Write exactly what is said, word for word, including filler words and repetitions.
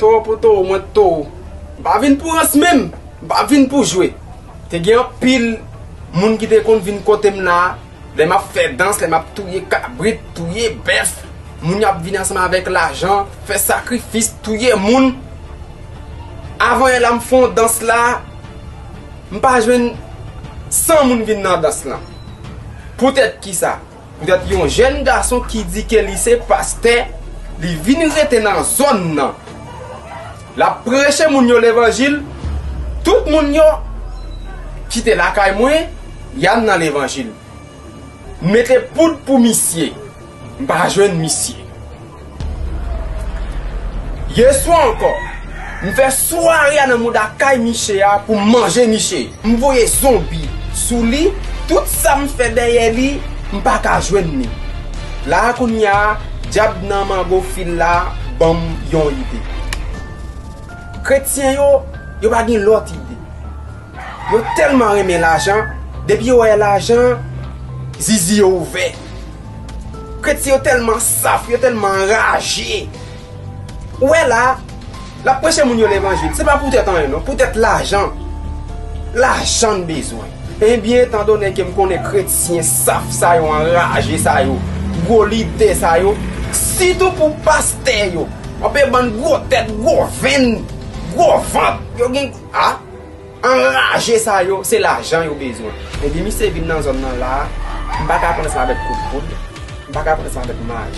Towo pou towo, mwen towo. M pa vin pou rans menm. M pa vin pou jwe. Te gen anpil moun ki te konn vin kote m la. Lè m ap fè dans, lè m ap touye kabrit, touye bèf, moun yo ap vin ansanm avèk lajan, fè sakrifis, touye moun. Avanyè la m fè yon dans la, m pa jwenn san moun vin nan dans lan. Poutèt kisa? Poutèt yon jèn gason ki di ke li se pastè, li vin rete nan zòn nan. L ap preche moun yo levanjil, tout moun yo ki te lakay mwen, y al nan levanjil. M mete poud pou misye, m pa jwenn misye. Yèswa ankò, m fè sware a nan mouda kay miche a pou m manje miche. M voye zonbi sou li, tout sa m fè dèyè li, m pa ka jwenn li. La a kounye a, dyab nan mango fil la ban m yon ide. Kretyen yo, yo pa gen lòt ide. Yo tèlman renmen lajan, depi yo wè lajan, zizi yo ouvè. Kretyen yo tèlman saf, yo tèlman anraje. Ou wè la, l ap preche moun yo levanjil. Se pa poutèt anyen non, poutèt lajan. Lajan n bezwen. Ebyen, etandone ke m konnen kretyen saf sa yo, anraje sa yo, gwo lide sa yo, sitou pou pastè yo, anpe bann gwo tèt, gwo venn, gwo vant, yo gen, a, anraje sa yo, se lajan yo bezwen. Ebyen, misye vin nan zòn nan la, m pa ka pran sa avèk kout poud, m pa ka pran sa avèk maji.